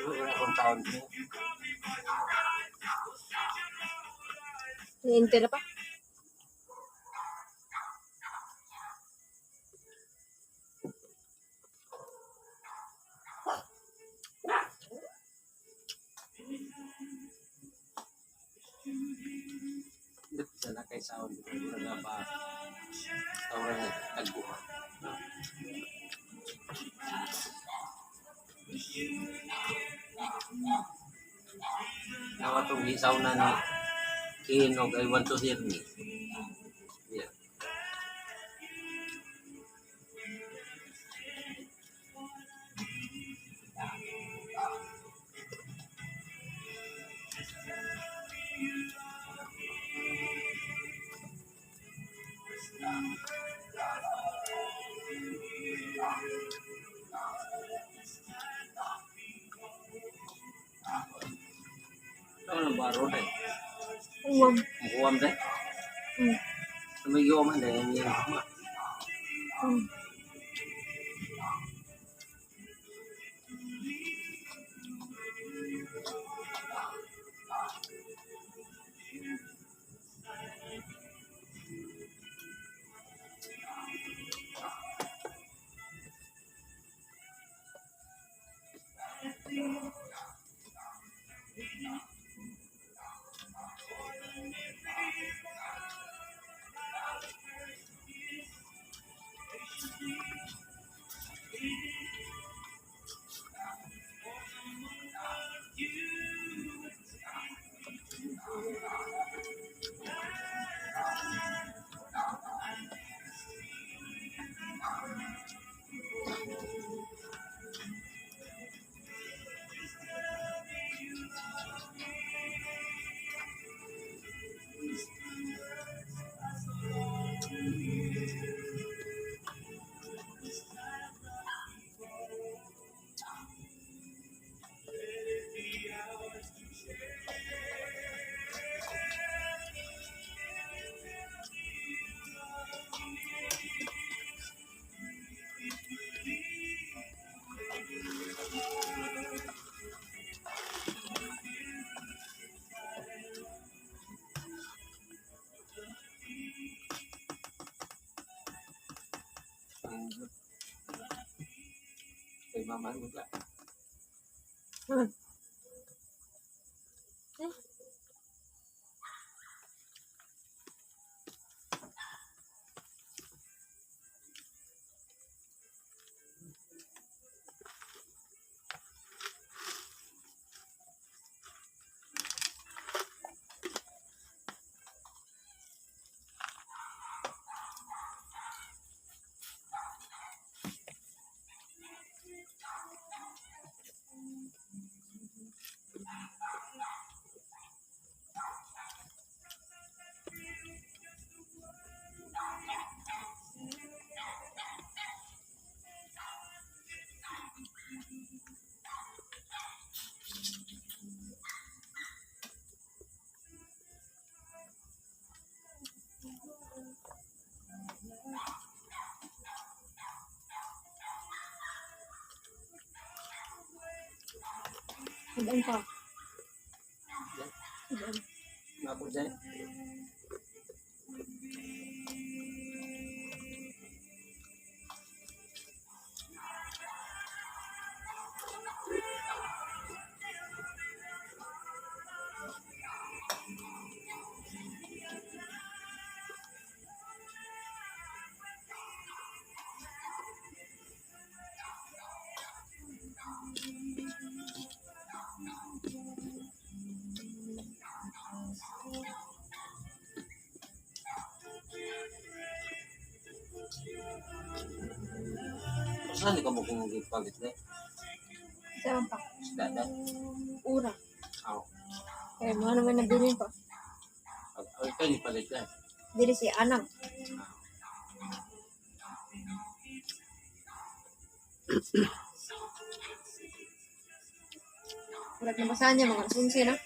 Wala akong taon niya. Ni-enter na pa. Hindi sa na kay sound. Wala nga ba? Tawran na tagbuha. Nawa tong gisaw na ni Kinog, I Want to Hear Me. Yeah. Ano na ba road eh? Uwam. Mukuam de. Tumigo man de yan ma. Kay mama mo ba? Eh? Hudan pa. Hudan. Ako dyan. Saan ka mo kung palit na? Isa man pa. Isda na. Ura. Aw. Kaya mga naman nabilin pa. Ay, kayo palit na. Dili si Anang. Murag nabasahan niya mga alas 11 na.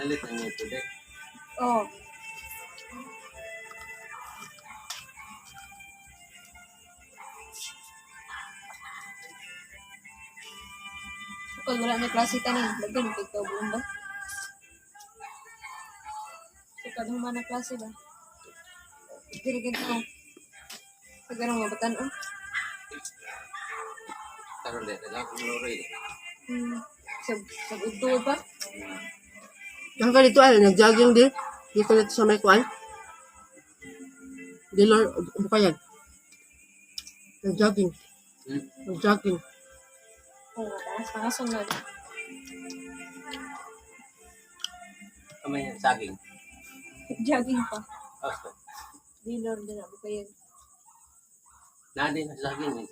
Pinalit na niya ito dek. Oh. Sukad wala na klase tanan, lagyan kay buong ba? Sukad human na klase ba? Dili gid ko. Sa ganong mabatan-on. Karon dek, daghang kong lori. Sa sa udto pa. Ang ganito ay, nag-jogging din. Dito dito sa may kuan. Dilor, bukayan. Nag-jogging. Nag-jogging. Oo, taas pangason na. Kamay saging. Jogging pa. Oh, Dilor din ako kayo. nadi na saging eh.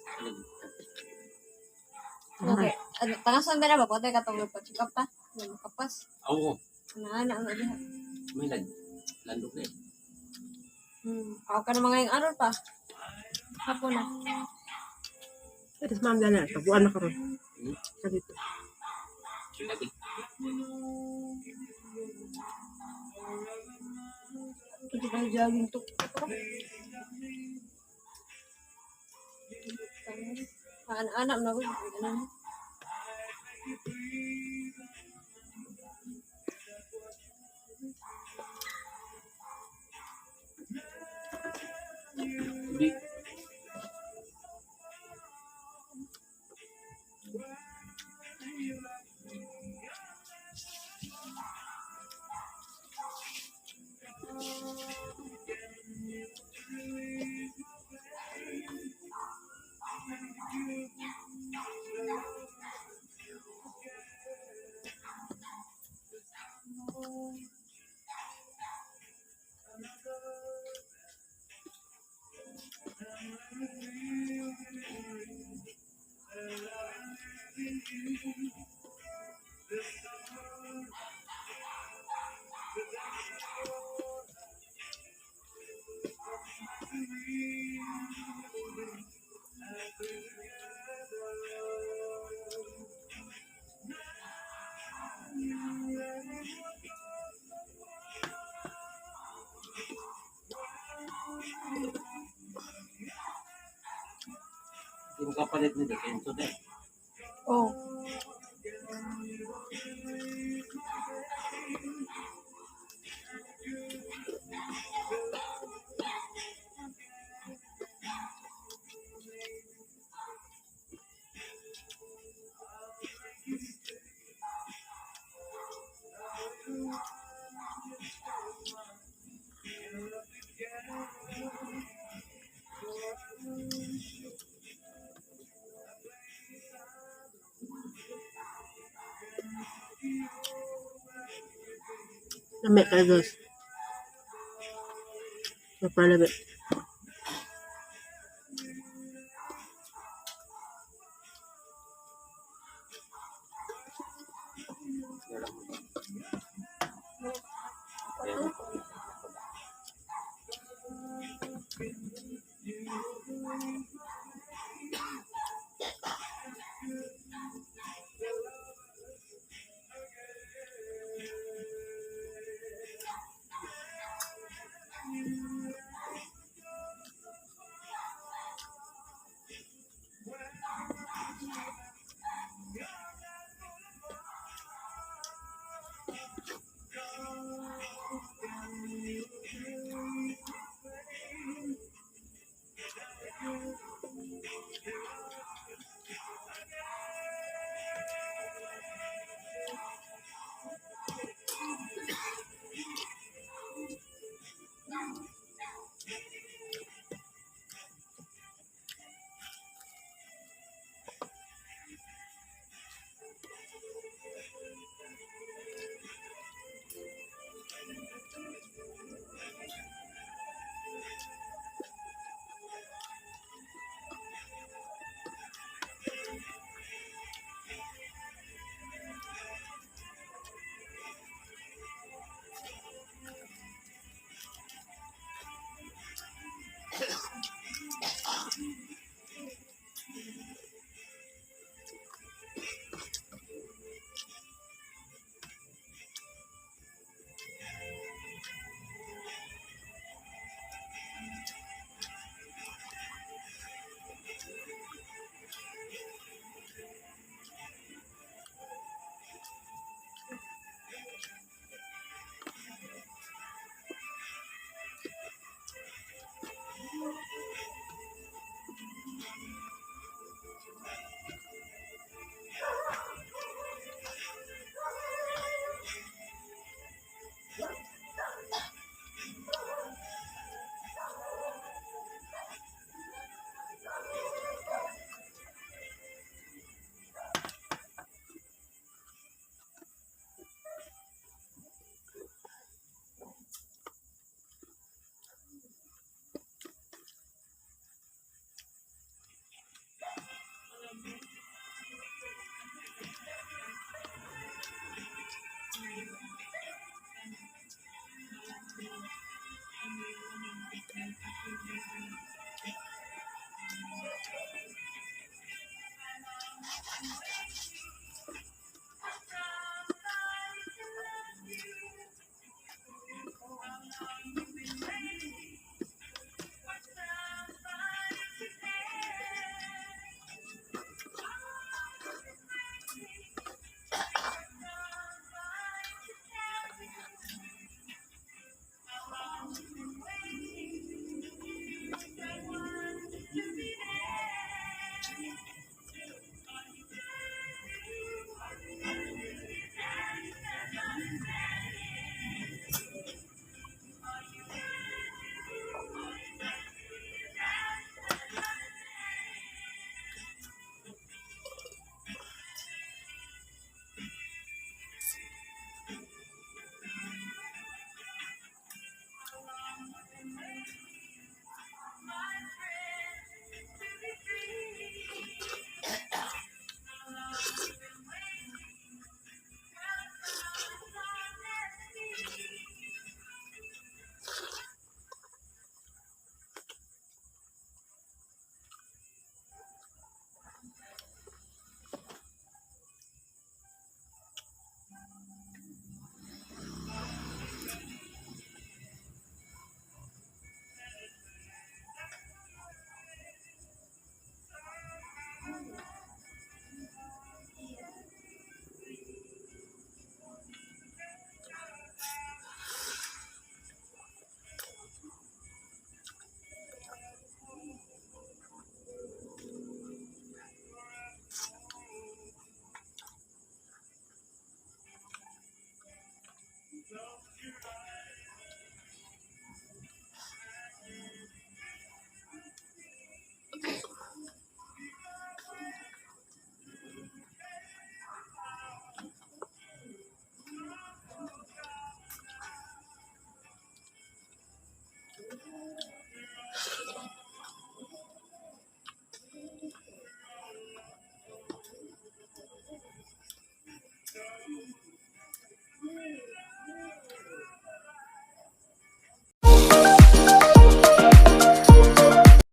Okay. Ano, tangason na ba? Pwede ka tawag pa. Check up pa. Wala makapas. Oo, Ana, ana, diha. may nag landok na eh. Ako ka na mga yung araw pa. Hapon na. Pero sa ma'am na, tabuan na karon. Sa dito. Lagi. Ito ba yung jogging to? Ana-ana na ko. Ano na? Di. Di mo kapalit nito kay ito dek. Oh. Lami kayo guys. Super lami. Ayan.